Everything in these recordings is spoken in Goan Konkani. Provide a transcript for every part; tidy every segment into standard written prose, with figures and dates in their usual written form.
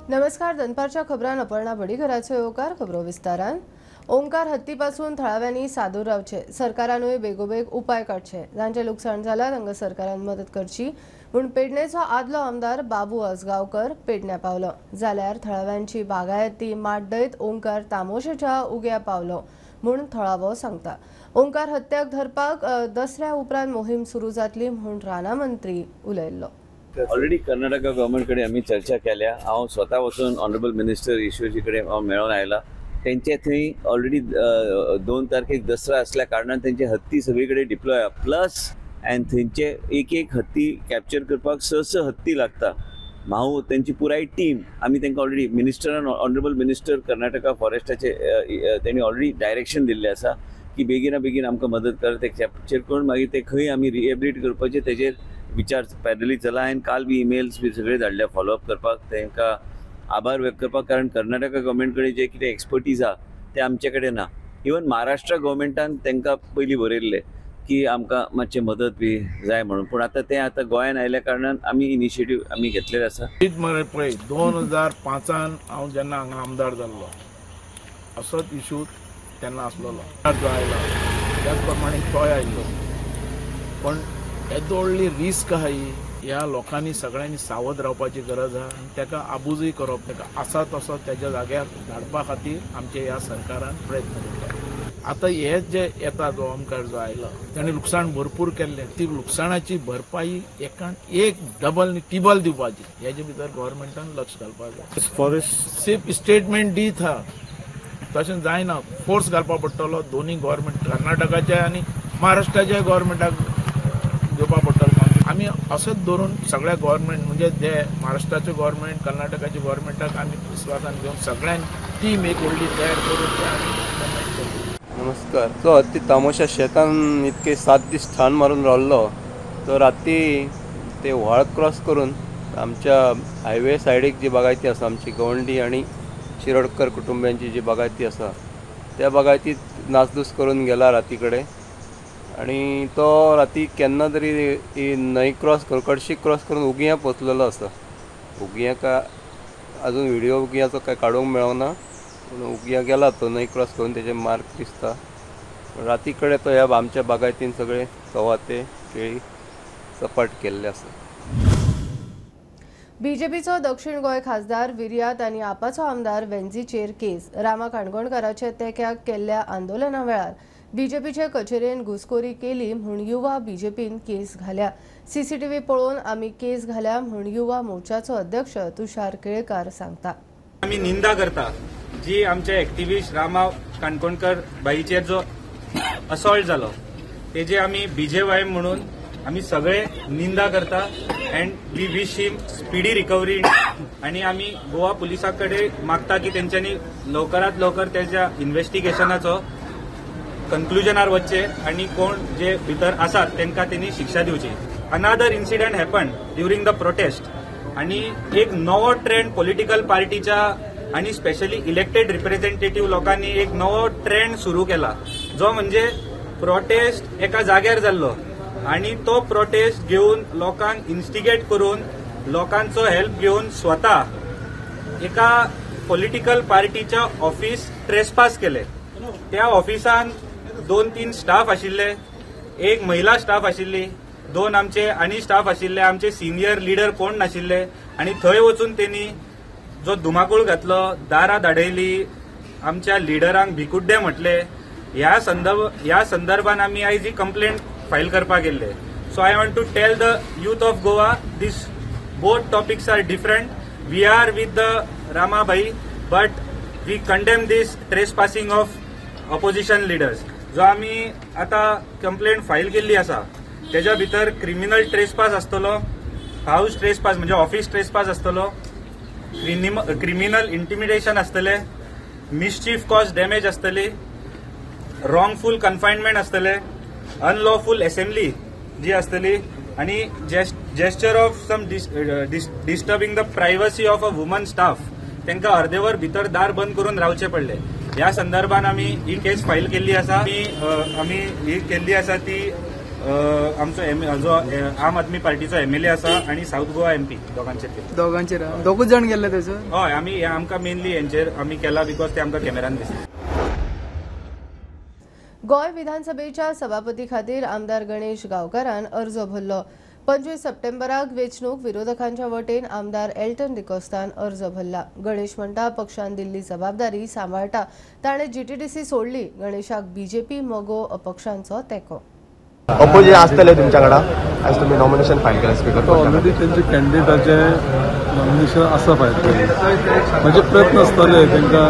नमस्कार, दनपारच्या खबरां अपर्णा बडीघराचो येवकार. खबरो विस्तारान. ओंकार हत्तीपासून थळाव्यांनी सादूर रावचे, सरकारानूय बेगोबेग उपाय काडचे, जांचे लुकसाण जाला तांकां सरकारान मदत करची म्हूण पेडणेचो आदलो आमदार बाबू आजगांवकर पेडण्या पावलो. जाल्यार थळाव्यांची बागायती माड्डयत ओंकार तामोशेच्या उग्या पावलो म्हूण थळावो सांगता. ओंकार हत्याक धरपाक दसऱ्या उपरांत मोहीम सुरू जातली म्हूण राना मंत्री उलयल्लो. ऑलरेडी कर्नाटका गव्हर्मेंट कडेन आमी चर्चा केल्या. हांव स्वता वचून ऑनरेबल मिनिस्टर ईश्वरजी कडेन हांव मेळोन आयला. तेंचे थंय ऑलरेडी 2 तारखेक दसरा असल्या कारणान तेंचे हत्ती सगळे कडेन डिप्लॉय आहा. प्लस आनी थंयचे एक एक हत्ती कॅप्चर करपाक 6 हत्ती लागता. भाऊ तेंची पुराय टीम आमी तेंकां ऑलरेडी मिनिस्टरान ऑनरेबल मिनिस्टर कर्नाटका फॉरेस्टाचे तेणी ऑलरेडी डायरेक्शन दिल्लें आसा की बेगिना बेगीन आमकां मदत कर, ते कॅप्चर करून मागीर ते खंय आमी रिहेबिलिट करपाचे तेजेर विचार पॅरलली चला. आनी काल बी इमेल्स बी सगळे धाडल्या फॉलोअप करपाक, तांकां आभार व्यक्त करपाक, कारण कर्नाटका गव्हर्मेंट कडेन जे कितें एक्सपर्टीज आहा ते आमचे कडेन ना. इवन महाराष्ट्र गव्हर्मेंटान तांकां पयलीं बरयल्लें की आमकां मातशें मदत बी जाय म्हणून, पूण आतां तें आतां गोंयान आयल्या कारणान आमी इनिशिएटीव आमी घेतलेलें आसा. मरे पळय 2005 हांव जेन्ना हांगा आमदार जाल्लो असोच इशू तेन्ना आसलेलो. जो आयला त्याच प्रमाणे तोय आयलो, पण येदो व्हडली रिस्क आहा ही. ह्या लोकांनी सगळ्यांनी सावध रावपाची गरज आहा आनी ताका आबूजय करप, ताका आसा तसो तेज्या जाग्यार धाडपा खातीर आमच्या ह्या सरकारान प्रयत्न करता. आतां हे जे येता जो ओमकार जो आयला ताणें लुकसाण भरपूर केल्लें, ती लुकसाणाची भरपाई एकान एक डबल न्ही टिबल दिवपाची, हेजे भितर गव्हर्मेंटान लक्ष घालपाक जाय. फॉरेस्ट सेफ स्टेटमेंट दीत आहा तशें जायना, फोर्स घालपा पडटलो दोनूय गव्हर्मेंट, कर्नाटकाच्या आनी महाराष्ट्राच्या गव्हर्मेंटाक घेवपा पडटलो. आमी असोच धरून सगळ्या गव्हर्मेंट म्हणजे जे महाराष्ट्राचे गव्हर्मेंट कर्नाटकाचे गव्हर्मेंटाक आमी विस्वासान घेवन सगळ्यांनी टीम एक व्हडली तयार करून ते आमी मुवमेंट करतले. नमस्कार. तो हत्ती तामोशा शेतान इतके 7 दीस ठाण मारून रावल्लो. तो राती ते व्हाळ क्रॉस करून आमच्या हायवे सायडीक जी बागायती आसा, आमची गवंडी आनी शिरोडकर कुटुंबियांची जी बागायती आसा त्या बागायतीत नासधूस करून गेला राती कडेन. आनी तो राती केन्ना तरी ही न्हंय क्रॉस करून कडशी क्रॉस करून उगियां पोचलेलो आसा. उगियां काय अजून व्हिडिओ उगियाचो काय काडूंक मेळोना, पूण उगियां गेला तो न्हंय क्रॉस करून, तेजे मार्क दिसता. राती कडेन तो ह्या आमच्या बागायतीन सगळे चवाते केळी सपाट केल्ले आसा. बीजेपीचो दक्षिण गोंय खासदार विर्यात आनी आपाचो आमदार वेंझीचेर केस. रामा काणकोणकाराच्या तेक्याक केल्ल्या आंदोलना वेळार बीजेपीचे कचेरेन घुसखोरी केली म्हूण युवा बीजेपीन केस घाल्या. सीसीटीव्ही पळोवन आमी केस घाल्या म्हूण युवा मोर्चाचो अध्यक्ष तुषार केळकार सांगता. आमी निंदा करता जी आमचे एक्टिविस्ट रामा काणकोणकर बाईचेर जो असॉल्ट जालो तेजे आमी बीजेवाय म्हणून आमी सगळे निंदा करता and we wish him speedy recovery. आनी आमी गोवा पुलिसां कडेन मागता की तेंच्यांनी लवकरात लवकर तेज्या इन्व्हेस्टिगेशनाचो कंक्लुजनार वचचे आनी कोण जे भितर आसात तांकां तेणी शिक्षा दिवची. Another incident happen during the protest आनी एक नवो ट्रेंड पॉलिटिकल पार्टीच्या आनी स्पेशली इलेक्टेड रिप्रेझेंटेटिव्ह लोकांनी एक नवो ट्रेंड सुरू केला, जो म्हणजे प्रोटेस्ट एका जाग्यार जाल्लो आनी तो प्रोटेस्ट घेवन लोकांक इन्स्टिगेट करून लोकांचो हेल्प घेवन स्वता एका पॉलिटिकल पार्टीच्या ऑफिस ट्रेसपास केले. त्या ऑफिसान 2-3 स्टाफ आशिल्ले, एक महिला स्टाफ आशिल्ली, 2 आमचे आनी स्टाफ आशिल्ले, आमचे सिनियर लिडर कोण नाशिल्ले. आनी थंय वचून तेणी जो धुमाकूळ घातलो, दारां धाडयली, आमच्या लिडरांक भिकुड्डे म्हटले. ह्या संदर्भान आमी आयज ही कंप्लेंट फायल करपाक गेल्ले. So I want to tell the youth of Goa, this both topics are different. We are with the Rama bhai, but we condemn this trespassing of opposition leaders. जो आमी आतां कंप्लेंट फायल केल्ली आसा तेज्या भितर क्रिमिनल ट्रेसपास आसतलो, हावस ट्रेसपास म्हणजे ऑफिस ट्रेसपास आसतलो, क्रिमिनल इंटिमिडेशन आसतले, मिसचीफ कॉज डॅमेज आसतली, रॉंगफूल कन्फायनमेंट आसतले, अनलॉफूल असेंब्ली जी आसतली आनी gesture of some disturbing the privacy of a woman staff. तांकां अर्देवर भितर दार बंद करून रावचे पडले. ह्या संदर्भान आमी ही केस फायल केल्ली आसा. आमी ही केल्ली आसा ती आमचो जो आम आदमी पार्टीचो एमएलए आसा आनी साऊथ गोवा एमपी दोगांचेर केला. दोगांचेर दोगूच जाण गेल्ले थंयसर? हय, आमी आमकां मेनली हेंचेर आमी केला because ते आमकां कॅमेरान दिसले. गोंय विधानसभेच्या सभापती खातीर आमदार गणेश गांवकारान अर्ज भरलो. 25 सप्टेंबराक वेंचणूक विरोधकांच्या वटेन आमदार एल्टन डिकोस्तान अर्ज भरला. गणेश म्हणटा पक्षान दिल्ली जबाबदारी सांबाळटा. ताणें जीटीडीसी सोडली. गणेशाक बीजेपी मगो अपक्षांचो तेंको. अपोजिट आसतले तुमच्या कडेन आज तुम्ही नॉमिनेशन फायल केलं स्पीकर? ऑलरेडी त्यांचे कॅन्डिडेटाचे नॉमिनेशन आसा फायल केले. म्हणजे प्रयत्न आसताले तांकां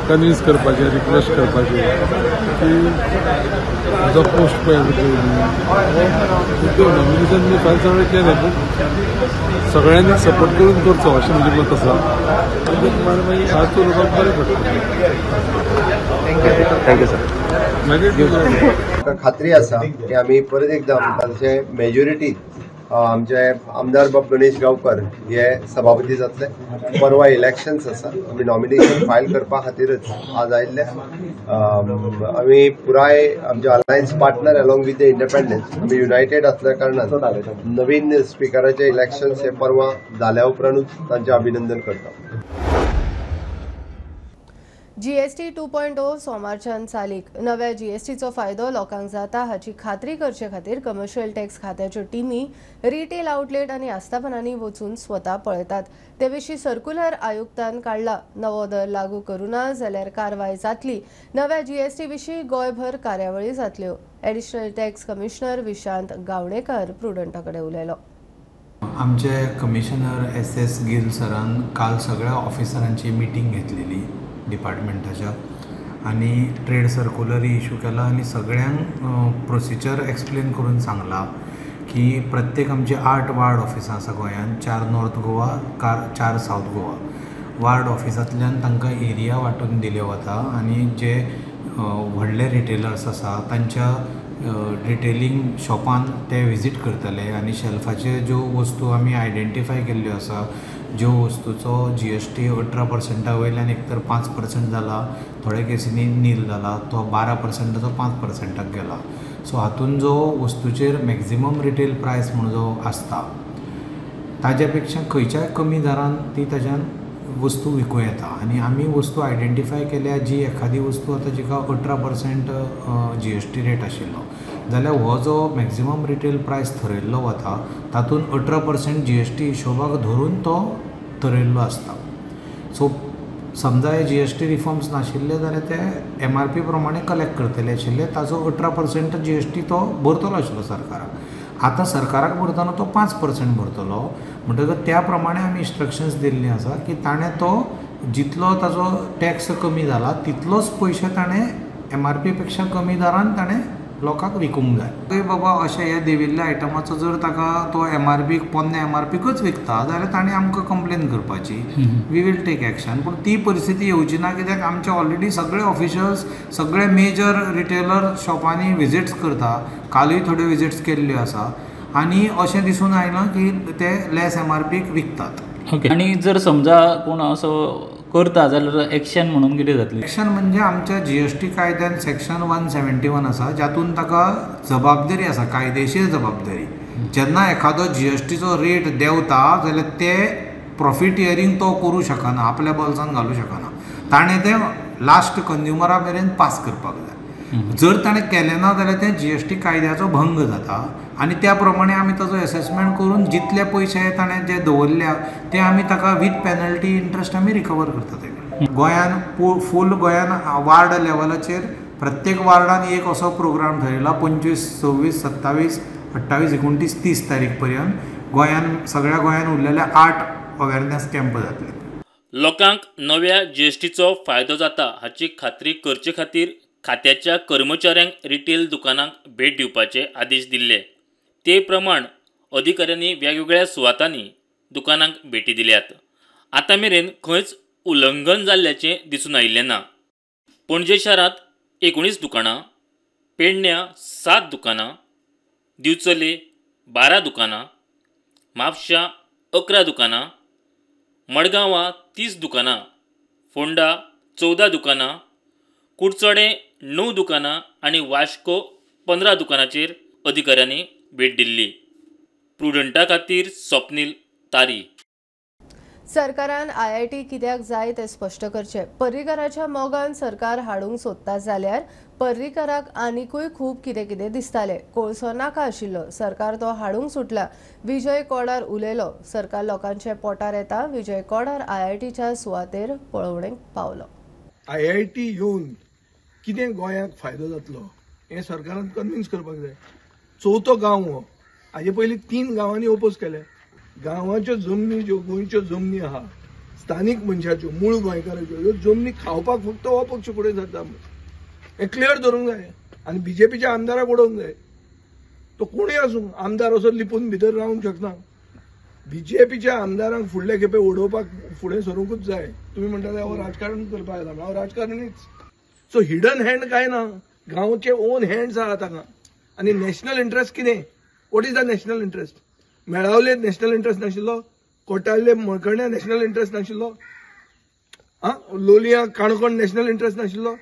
कन्विन्स करपाचे, रिक्वेस्ट करपाचे की जो पोस्ट पळय नॉमिनेशन मी फायल सगळें केलें, पूण सगळ्यांनी सपोर्ट करून करचो अशें म्हजें मत आसा. मागीर आज तो लोकांक बरें पडटा. Thank you sir. मागीर खात्री आसा की आमी परत एकदा तांचे मेजॉरिटी आमचे आमदार बाब गणेश गांवकर हे सभापती जातले. परवा इलेक्शन्स आसा, आमी नॉमिनेशन फायल करपा खातीरच आज आयिल्ले. आमी पुराय आमचे alliance partner along with the independence आमी युनायटेड आसल्या कारणान नवीन स्पिकराचे इलेक्शन्स हे परवा जाल्या उपरांतूच तांचें अभिनंदन करता. जीएसटी 2.0 सोमारच्यान चालीक. नव्या जीएसटीचो फायदो लोकांक जाता हाची खात्री करचे खातीर कमर्शियल टॅक्स खात्याच्यो टिमी रिटेल आउटलेट आनी आस्थापनांनी वचून स्वता पळयतात. ते विशीं सर्क्युलर आयुक्तान काडला. नवो दर लागू करूना जाल्यार कारवाय जातली. नव्या जीएसटी विशीं गोंयभर कार्यावळी जातल्यो. Additional tax commissioner Vishant Gaonekar प्रुडंटा कडेन उलयलो. आमचे कमिशनर एस गिल सरान काल सगळ्या ऑफिसरांची मिटींग घेतलेली डिपार्टमेंटाच्या आनी ट्रेड सर्क्युलरय इशू केला आनी सगळ्यांक प्रोसिजर एक्सप्लेन करून सांगला की प्रत्येक आमचे 8 वार्ड ऑफिसां आसा गोंयांत, 4 north Goa, 4 south Goa. Ward ऑफिसांतल्यान तांकां एरिया वांटून दिल्यो वता आनी जे व्हडले रिटेलर्स आसा तांच्या रिटेलिंग शॉपान ते विजीट करतले आनी शेल्फाचेर ज्यो वस्तू आमी आयडेंटिफाय केल्ल्यो आसा, ज्यो वस्तूचो जीएसटी 18% वयल्यान एक तर 5% जाला, थोड्या केसींनी नील जाला, तो 12%चो 5%क गेला. सो हातून जो वस्तूचेर मॅक्झिमम रिटेल प्रायस म्हूण जो आसता ताज्या पेक्षा खंयच्याय कमी दरान ती ताज्यान वस्तू विकूं येता. आनी आमी वस्तू आयडेंटिफाय केल्या जी एखादी वस्तू आतां जिका 18% जीएसटी रेट आशिल्लो जाल्यार हो जो मॅक्झिमम रिटेल प्रायस थरयल्लो वता तातूंत 18% जीएसटी हिशोबाक धरून तो थरयल्लो आसता. सो समजा हे जीएसटी रिफॉर्म्स नाशिल्ले जाल्यार ते एमआरपी प्रमाणे कलेक्ट करतले आशिल्ले, ताजो 18% जीएसटी तो भरतलो आशिल्लो सरकाराक. आतां सरकाराक भरतना तो 5% भरतलो. म्हणटकच त्या प्रमाणे आमी इन्स्ट्रक्शन्स दिल्ली आसा की ताणें तो जितलो ताजो टॅक्स कमी जाला तितलोच पयशे ताणें एमआरपी पेक्षा कमी दरान ताणें लोकांक विकूंक जाय. थंय बाबा अशें हे देविल्ल्या आयटमाचो जर ताका तो एमआरपी पोन्न्या एमआरपीकच विकता जाल्यार ताणें आमकां कंप्लेन करपाची, we will take action. पूण ती परिस्थिती येवची ना कित्याक आमचे ऑलरेडी सगळे ऑफिशल्स सगळे मेजर रिटेलर शॉपांनी विजिट्स करता. कालूय थोड्यो विजिट्स केल्ल्यो आसा आनी अशें दिसून आयलां की ते लेस एमआरपीक विकतात. ओके, आनी जर समजा कोण असो करता जाल्यार एक्शन म्हणून कितें जातलें? एक्शन म्हणजे आमच्या जीएसटी कायद्यान सेक्शन 171 आसा जातून ताका जबाबदारी आसा, कायदेशीर जबाबदारी. जेन्ना एखादो जीएसटीचो रेट देंवता जाल्यार ते प्रॉफिटियरींग तो करूं शकना, आपल्या बोल्सान घालूं शकना, ताणें तें लास्ट कंज्युमरा मेरेन पास करपाक जाय. जर ताणें केलें ना जाल्यार तें जीएसटी कायद्याचो भंग जाता आनी त्या प्रमाणे आमी ताजो एसेसमेंट करून जितले पयशे ताणें जे दवरल्या ते आमी ताका वीथ पेनल्टी इंट्रस्ट आमी रिकवर करता. ते गोंयान फूल गोंयान वार्ड लेवलाचेर प्रत्येक वार्डान एक असो प्रोग्राम थरयला 25, 26, 27, 28, 29, 30 तारीख पर्यंत गोंयान सगळ्या गोंयान उरलेले 8 अवेरनेस कॅम्प जातले. लोकांक नव्या जीएसटीचो फायदो जाता हाची खात्री करचे खातीर खात्याच्या कर्मचाऱ्यांक रिटेल दुकानांक भेट दिवपाचे आदेश दिल्ले. ते प्रमाण अधिकाऱ्यांनी वेगवेगळ्या सुवातांनी दुकानांक भेटी दिल्यात. आतां मेरेन खंयच उल्लंघन जाल्ल्याचें दिसून आयिल्लें ना. पणजे शारांत 19 दुकानां, पेडण्यां 7 दुकानां, दिवचले 12 दुकानां, म्हापशां 11 दुकानां, मडगांवां 30 दुकानां, फोंडा 14 दुकानां, कुडचडें 9 दुकानां आनी वास्को 15 दुकानांचेर अधिकाऱ्यांनी भेट दिल्ली. प्रुडंटा खातीर स्वप्नील तारी. सरकारान आयआयटी कित्याक जाय तें स्पश्ट करचें. पर्रीकाराच्या मोगान सरकार हाडूंक सोदता जाल्यार पर्रीकाराक आनिकूय खूब कितें कितें दिसतालें. कोळसो नाका आशिल्लो, सरकार तो हाडूंक सुटला. विजय कोडार उलयलो, सरकार लोकांचे पोटार येता. विजय कोडार आयआयटीच्या सुवातेर पळोवणेक पावलो. आयआयटी येवन कितें गोंयाक फायदो जातलो हें सरकारान कन्विन्स करपाक जाय. चवथो गांव हो, हाजे पयलीं 3 गांवांनी ओपोज केले. गांवाच्यो जमनी ज्यो गोंयच्यो जमनी आहा स्थानीक मनशाच्यो मूळ गोंयकाराच्यो ह्यो जमनी खावपाक फक्त हो पक्ष फुडें सरता हें क्लियर धरूंक जाय आनी बीजेपीच्या आमदाराक उडोवंक जाय. तो कोणूय आसूं, आमदार असो लिपून भितर रावंक शकना. बीजेपीच्या आमदारांक फुडले खेपे उडोवपाक फुडें सरूंकूच जाय. तुमी म्हणटाले हो राजकारण करपाक येता, हांव राजकारणीच. सो हिडन हँड काय ना, गांवचे ओन हँड्स आहा ताका. आनी नॅशनल इंट्रस्ट कितें? What is the national interest? मेळावले national interest नाशिल्लो, कोटाले मळकर्ण्या नॅशनल इंट्रस्ट नाशिल्लो, आं लोलया काणकोण नॅशनल इंट्रस्ट नाशिल्लो.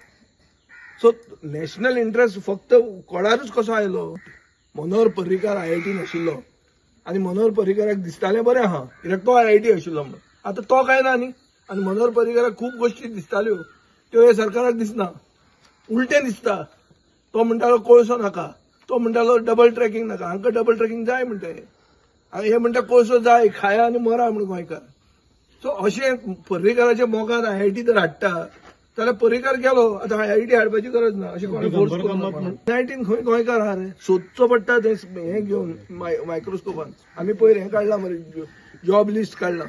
सो नॅशनल इंट्रस्ट फक्त कोडारूच कसो आयलो? मनोहर पर्रीकार आयआयटी नाशिल्लो आनी मनोहर पर्रीकाराक दिसतालें बरें आहा कित्याक तो आयआयटी आशिल्लो म्हणून. आतां तो काय ना न्ही. आनी मनोहर पर्रीकाराक खूब गोश्टी दिसताल्यो त्यो हे सरकाराक दिसना, उलटें दिसता. तो म्हणटालो कोळसो नाका, तो म्हणटालो डबल ट्रॅकिंग नाका. हांकां डबल ट्रॅकिंग जाय म्हणटा हे, म्हणटा कोळसो जाय, खाया आनी मरा म्हण गोंयकार. सो अशें पर्रीकाराच्या मोगान आयआयटी जर हाडटा जाल्यार पर्रीकार गेलो, आतां आयआयटी हाडपाची गरज ना. अशें कोणें फोर्स करूंक आयआयटीन खंय गोंयकार आहा रे, सोदचो पडटा तें हें घेवन मायक्रोस्कोपान. आमी पयर हें काडलां मरे, जॉब लिस्ट काडलां.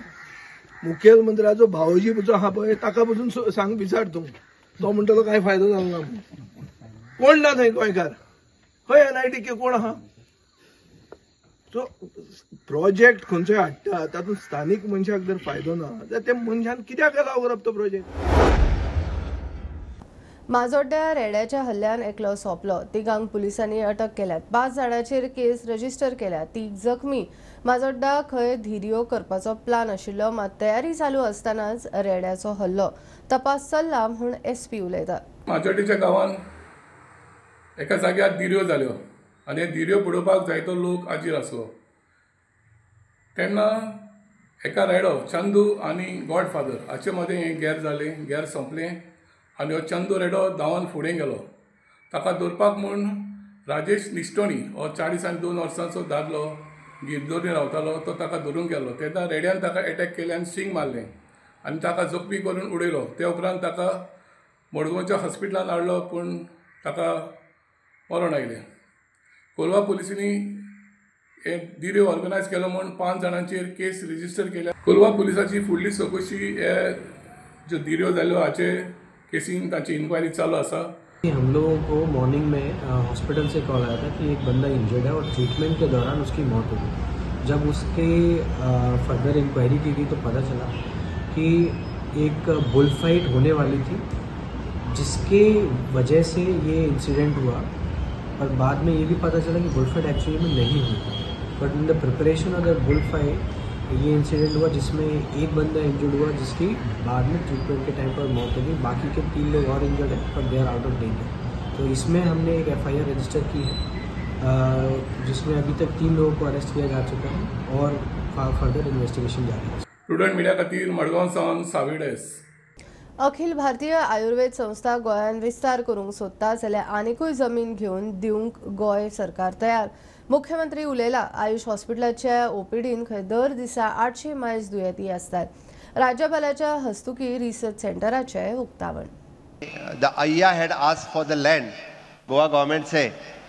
मुखेलमंत्र्याचो भावोजी जो आहा पळय ताका पसून सांग विचार तूं, तो म्हणटलो कांय फायदो जालो ना. कोण ना थंय गोंयकार, खंय एनआयटी कोण आहा? सो प्रोजेक्ट खंयचोय हाडटा तातूंत स्थानीक मनशाक जर फायदो ना जाल्यार त्या मनशान कित्याक अलाव करप तो प्रोजेक्ट? माजोड्ड्या रेड्याच्या हल्ल्यान एकलो सोंपलो. तिगांक पुलिसांनी अटक केल्यात. 5 जाणांचेर केस रजिस्टर केल्या. 3 जखमी. माजोड्डा खंय धिरयो करपाचो प्लान आशिल्लो, मात तयारी चालू आसतनाच रेड्याचो हल्लो. तपास चल्ला म्हूण एसपी उलयता. माजोड्डेच्या गांवांत एका जाग्यार धिरयो जाल्यो आनी धिरयो बुडोवपाक जायतो लोक हाजीर आसलो. तेन्ना एका रेडो चंदू आनी गॉडफादर हाचे मदें हें गेर जालें, गेर सोंपलें आनी हो चंदू रेडो धांवन फुडें गेलो. ताका दवरपाक म्हूण राजेश निश्टोणी हो 42 वर्सांचो दादलो गिरदोरी रावतालो, तो ताका धरूंक गेलो. तेन्ना रेड्यान ताका एटॅक केले आनी सींग मारलें आनी ताका जखमी करून उडयलो. ते उपरांत ताका मडगांवच्या हॉस्पिटलान हाडलो, पूण ताका मरण आयलें. कोलवा पुलिसांनी हे धिरयो ऑर्गनायज केलो म्हूण 5 जाणांचेर केस रजिस्टर केल्या. कोलवा पुलिसाची फुडली चवकशी हे ज्यो धिरयो जाल्यो हाचे केसीन तांची इन्क्वायरी चालू आसा. हम लोगों को मॉर्निंग में हॉस्पिटल से कॉल आया था कि एक बंदा इंजर्ड है और ट्रीटमेंट के दौरान उसकी मौत हो गई. जब उसके फर्दर इंक्वायरी की गई तो पता चला कि एक बुल फाइट होने वाली थी जिसके वजह से ये इंसिडेंट हुआ. पर बाद में ये भी पता चला कि बुल फाइट एक्चुअली में नहीं हुई, but in the preparation of the bull fight ये इंसिडेंट हुआ जिसमें एक बंदा इंजर्ड हुआ जिसकी बाद में ट्रीटमेंट के टाइम पर मौत हो गई. बाकी के 3 लोग और इंजर्ड हैं पर they are out of danger. तो इसमें हमने एक एफआईआर रजिस्टर की है जिसमें अभी तक 3 लोगों को अरेस्ट किया जा चुका है और फर्दर इन्वेस्टिगेशन जारी है. प्रुडंट मीडिया खातीर मडगांव सावन साविडेस. अखिल भारतीय आयुर्वेद संस्था गोंयांत विस्तार करूंक सोदता जाल्यार आनिकूय जमीन घेवन दिवंक गोंय सरकार तयार. मुख्यमंत्री उलयला. आयुष हॉस्पिटलाच्या ओपीडीन खंय दर दिसा 800 मायज दुयेंती आसतात. राज्यपालाच्या हस्तुकी रिसर्च सेंटराचें उक्तावण. The Ayya had asked for the land. Goa government से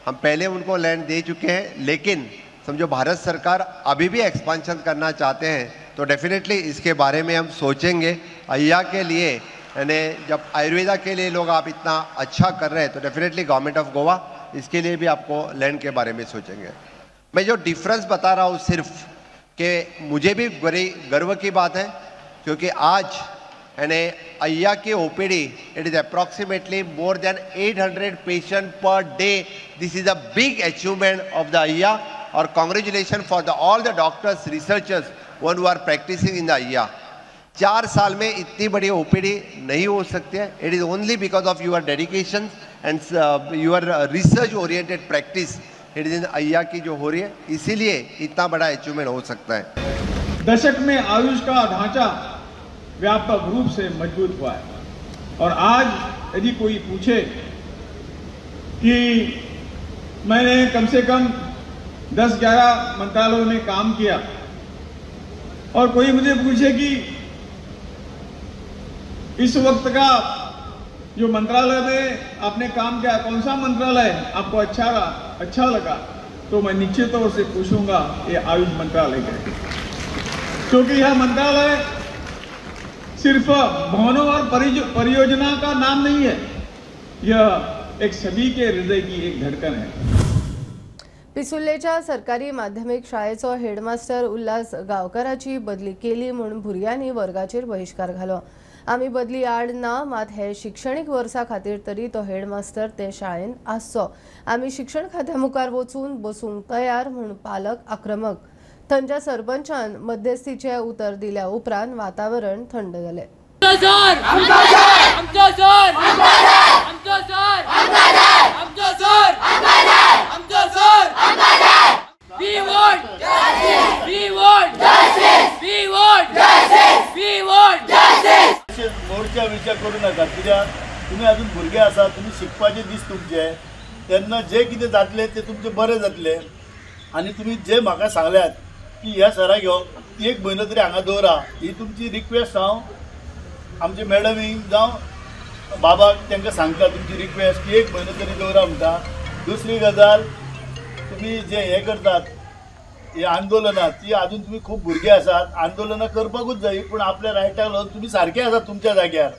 हम पहले उनको लैंड दे चुके हैं, लेकिन समझो भारत सरकार अभी भी एक्सपांशन करना चाहते हैं तो डेफिनेटली इसके बारे में हम सोचेंगे. अय्या के लिए यानी जब आयुर्वेदा के लिए लोग आप इतना अच्छा कर रहे हैं तो डेफिनेटली गवर्नमेंट ऑफ गोवा इसके लिए भी आपको लैंड के बारे में सोचेंगे. मैं जो डिफरेंस बता रहा हूँ सिर्फ कि मुझे भी बड़ी गर्व की बात है क्योंकि आज यानी अय्या की OPD it is approximately more than 800 patient per day. This is a big achievement of the Ayya Aur congratulation for the all the doctors researchers one who are practicing in the Ayya. 4 साल में इतनी बड़ी ओपीडी नहीं हो सकती है. It is only because of your dedication and your research oriented practice It is in अय्या की जो हो रही है, इसीलिए इतना बड़ा अचीवमेंट हो सकता है। दशक में आयुष का ढांचा व्यापक रूप से मजबूत हुआ है और आज यदि कोई पूछे कि मैंने कम से कम 10-11 मंत्रालयों में काम किया और कोई मुझे पूछे कि इस वक्त का जो मंत्रालय में आपने काम किया, कौन सा मंत्रालय आपको अच्छा लगा, तो मैं निश्चित तौर से पूछूंगा ये आयुष मंत्रालय है, क्योंकि यह मंत्रालय सिर्फ भवनों और परियोजना का नाम नहीं है, यह एक सभी के हृदय की एक धड़कन है। पिसुर्लेच्या सरकारी माध्यमिक शाळेचो हेडमास्टर उल्हास गांवकाराची बदली केली म्हूण भुरग्यांनी वर्गाचेर बहिश्कार घालो। आमी बदली आड ना, मात हे शिक्षणीक वर्सा खातीर तरी तो हेडमास्टर ते शाळेंत आसचो। आमी शिक्षण खात्या मुखार वचून बसूंक तयार म्हूण पालक आक्रमक। थंयच्या सरपंचान मध्यस्थीचे उतर दिल्या उपरांत वातावरण थंड जालें। मोर्चा विर्चा करूं नाका, कित्याक तुमी अजून भुरगे आसा, तुमी शिकपाचे दीस तुमचे, तेन्ना जे कितें जातलें तें तुमचें बरें जातलें। आनी तुमी जे म्हाका सांगल्यात की ह्या सराक घेवन एक म्हयनो तरी हांगा दवरा, ही तुमची रिक्वेस्ट हांव आमचे मॅडमीक जावं बाबाक तांकां सांगता, तुमची रिक्वेस्ट की एक म्हयनो तरी दवरा म्हणटा। दुसरी गजाल, तुमी जे हें करतात हे आंदोलनां, ती अजून तुमी खूब भुरगे आसात, आंदोलनां करपाकूच जाय, पूण आपल्या रायटाक लागून तुमी सारके आसात तुमच्या जाग्यार,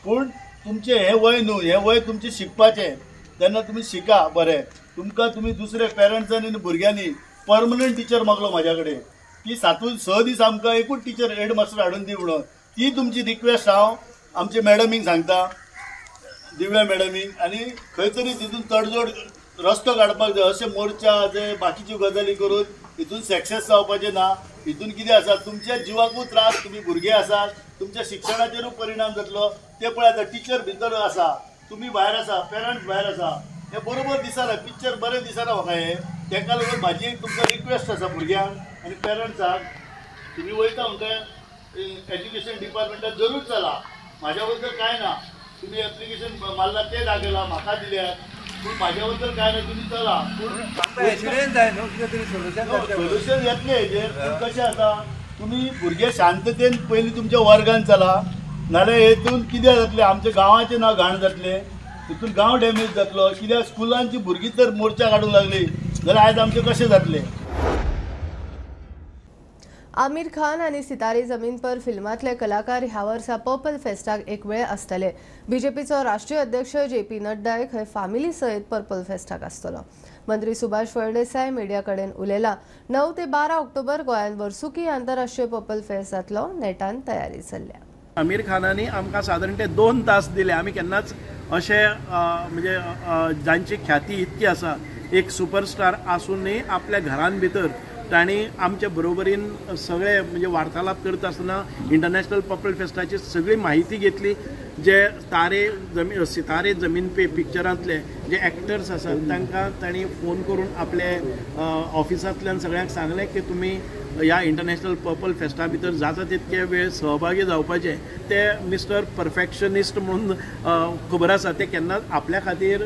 पूण तुमचें हें वय न्हू, हें वय तुमचें शिकपाचें, तेन्ना तुमी शिका बरें। तुमकां तुमी दुसरे पेरंट्सांनी आनी भुरग्यांनी परमनंट टिचर मागलो म्हाज्या कडेन की 7-6 दीस आमकां एकूच टिचर हेडमास्टर हाडून दी म्हणून, ती तुमची रिक्वेस्ट हांव आमचे मॅडमीक सांगता, दिव्या मॅडमीक, आनी खंय तरी तितून तडजोड रस्तो काडपाक जाय। अशें मोर्चा जे बाकीच्यो गजाली करून हितून सक्सेस जावपाचें ना। हितून कितें आसा, तुमच्या जिवाकूच त्रास, तुमी भुरगे आसात, तुमच्या शिक्षणाचेरूय परिणाम जातलो। ते पळय आतां टिचर भितर आसा, तुमी भायर आसा, पेरंट्स भायर आसा, हें बरोबर दिसना, पिक्चर बरें दिसना म्हाका हें। ताका लागून म्हाजी एक तुमकां रिक्वेस्ट आसा भुरग्यांक आनी पेरंट्सांक, तुमी वयता म्हणटा एज्युकेशन डिपार्टमेंटात जरूर चला, म्हाज्या बद्दल कांय ना, तुमी एप्लिकेशन मारला तें दाखयलां म्हाका दिल्यात, पूण म्हाज्या बद्दल कांय ना, तुमी चला। पूण सोल्युशन येतलें हेजेर, पूण कशें आसा, तुमी भुरगे शांततेन पयलीं तुमच्या वर्गान चला, नाल्यार हेतून कितें जातलें, आमच्या गांवाचें नांव घाण जातलें, तितून गांव डॅमेज जातलो। कित्याक स्कुलांची भुरगीं तर मोर्चा काडूंक लागली जाल्यार आयज आमचें कशें जातलें। आमिर खान आनी सितारे जमीन पर फिल्मांतले कलाकार ह्या वर्सा पर्पल फेस्टाक एक वेळ आसतले। बीजेपीचो राष्ट्रीय अध्यक्ष जे.पी. नड्डा खंय फामिली सयत पर्पल फेस्टाक आसतलो। मंत्री सुभाष फळदेसाय मिडिया कडेन उलयला। 9 ते 12 ऑक्टोबर गोंयांत वर्सुकी आंतरराष्ट्रीय पर्पल फेस्ट जातलो, नेटान तयारी चल्ल्या। आमिर खानांनी आमकां सादारण ते 2 तास दिले। आमी केन्नाच अशें म्हणजे जांची ख्याती इतकी आसा, एक सुपरस्टार आसूनय आपल्या घरान भितर तांणी आमच्या बरोबरीन सगळे म्हणजे वार्तालाप करता आसतना इंटरनॅशनल पर्पल फेस्टाची सगळी माहिती घेतली। जे सितारे जमीन पे पिक्चरांतले जे एक्टर्स आसात तांकां तांणी फोन करून आपले ऑफिसांतल्यान सगळ्यांक सांगलें की तुमी ह्या इंटरनॅशनल पर्पल फेस्टा भितर जाता तितके वेळ सहभागी जावपाचे। ते मिस्टर परफेक्शनिस्ट म्हणून खबर आसा, ते केन्नाच आपल्या खातीर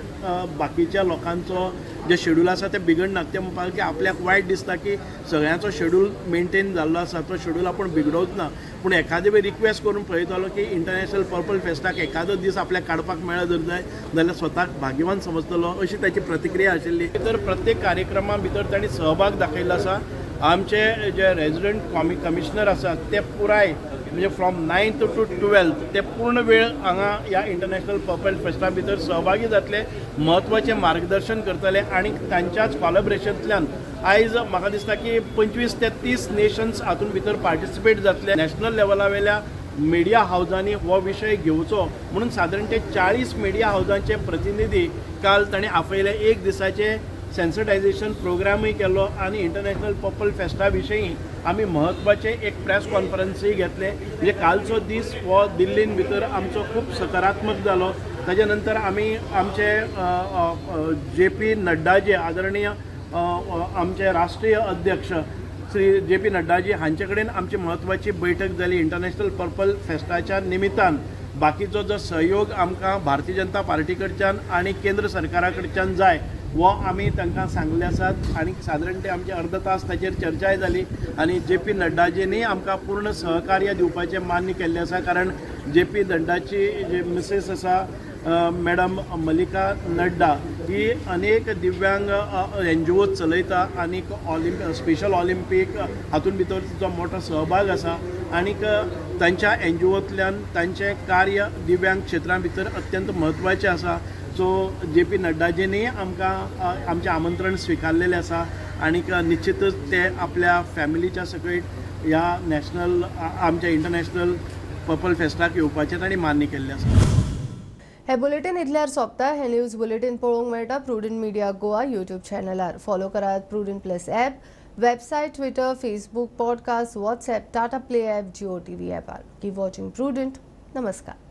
बाकीच्या लोकांचो जे शेड्यूल आसा ते बिगडना। ते म्हणपाक की आपल्याक वायट दिसता की सगळ्यांचो शेड्यूल मेंटेन जाल्लो आसा तो शेड्यूल आपूण बिगडोवच ना, पूण एखादे वेळ रिक्वेस्ट करून पळयतालो की इंटरनॅशनल पर्पल फेस्टाक एखादो दीस आपल्याक काडपाक मेळत जर जाय जाल्यार स्वताक भाग्यवान समजतलो, अशी ताची प्रतिक्रिया आशिल्ली। तर प्रत्येक कार्यक्रमा भितर तांणी सहभाग दाखयल्लो आसा। आमचे जे रेजिडंट कमिशनर आसात ते पुराय म्हणजे फ्रॉम 9th to 12th ते पूर्ण वेळ हांगा ह्या इंटरनॅशनल पर्पल फेस्टा भितर सहभागी जातले, म्हत्वाचें मार्गदर्शन करतले आनी तांच्याच कॉलेब्रेशनांतल्यान आयज म्हाका दिसता की 25 ते 30 नेशन्स हातूंत भितर पार्टिसिपेट जातले। नॅशनल लेवला वयल्या मिडिया हावजांनी हो विशय घेवचो म्हणून सादारण ते 40 मिडिया हावजांचे प्रतिनिधी काल तांणी आपयले। एक दिसाचे सेन्सिटायझेशन प्रोग्रामूय केलो आनी इंटरनॅशनल पर्पल फेस्टा विशयी आमी म्हत्वाचे एक प्रेस कॉन्फरन्सूय घेतले। म्हणजे कालचो दीस हो दिल्लीन भितर आमचो खूब सकारात्मक जालो। ताजे नंतर आमी आमचे जे.पी. नड्डाजे आदरणीय आमचे राष्ट्रीय अध्यक्ष श्री जे पी नड्डाजी हांचे कडेन आमची म्हत्वाची बैठक जाली. इंटरनॅशनल पर्पल फेस्टाच्या निमित्तान बाकीचो जो सहयोग आमकां भारतीय जनता पार्टी कडच्यान आनी केंद्र सरकारा कडच्यान जाय वो आमी तांकां सांगले आसात आनी सादारण ते आमचे अर्द तास ताचेर चर्चाय जाली आनी जे पी नड्डाजींनी आमकां पूर्ण सहकार्य दिवपाचें मान्य केल्लें आसा. कारण जे पी नड्डाची जे मिसेस आसा मॅडम मलिका नड्डा ही अनेक दिव्यांग एन जी ओ चलयता आनीक स्पेशल ऑलिम्पीक हातूंत भितर तिचो मोठो सहभाग आसा आनीक तांच्या एन जी ओंतल्यान तांचें कार्य दिव्यांग क्षेत्रां भितर अत्यंत म्हत्वाचें आसा. सो जे पी नड्डाजींनी आमकां आमचें आमंत्रण स्विकारलेलें आसा आनीक निश्चितच ते आपल्या फॅमिलीच्या सकयट ह्या नॅशनल आमच्या इंटरनॅशनल पर्पल फेस्टाक येवपाचें तांणी मान्य केल्लें आसा. हे बुलेटिन इतल्यार सोंपता. हे न्यूज बुलेटिन पळोवंक मेळटा प्रुडंट मिडिया गोवा यूट्यूब चॅनलार. फॉलो करात Prudent plus app, website, Twitter, Facebook, podcast, WhatsApp, Tata Play app, Jio TV ॲपार. Keep watching prudent. नमस्कार.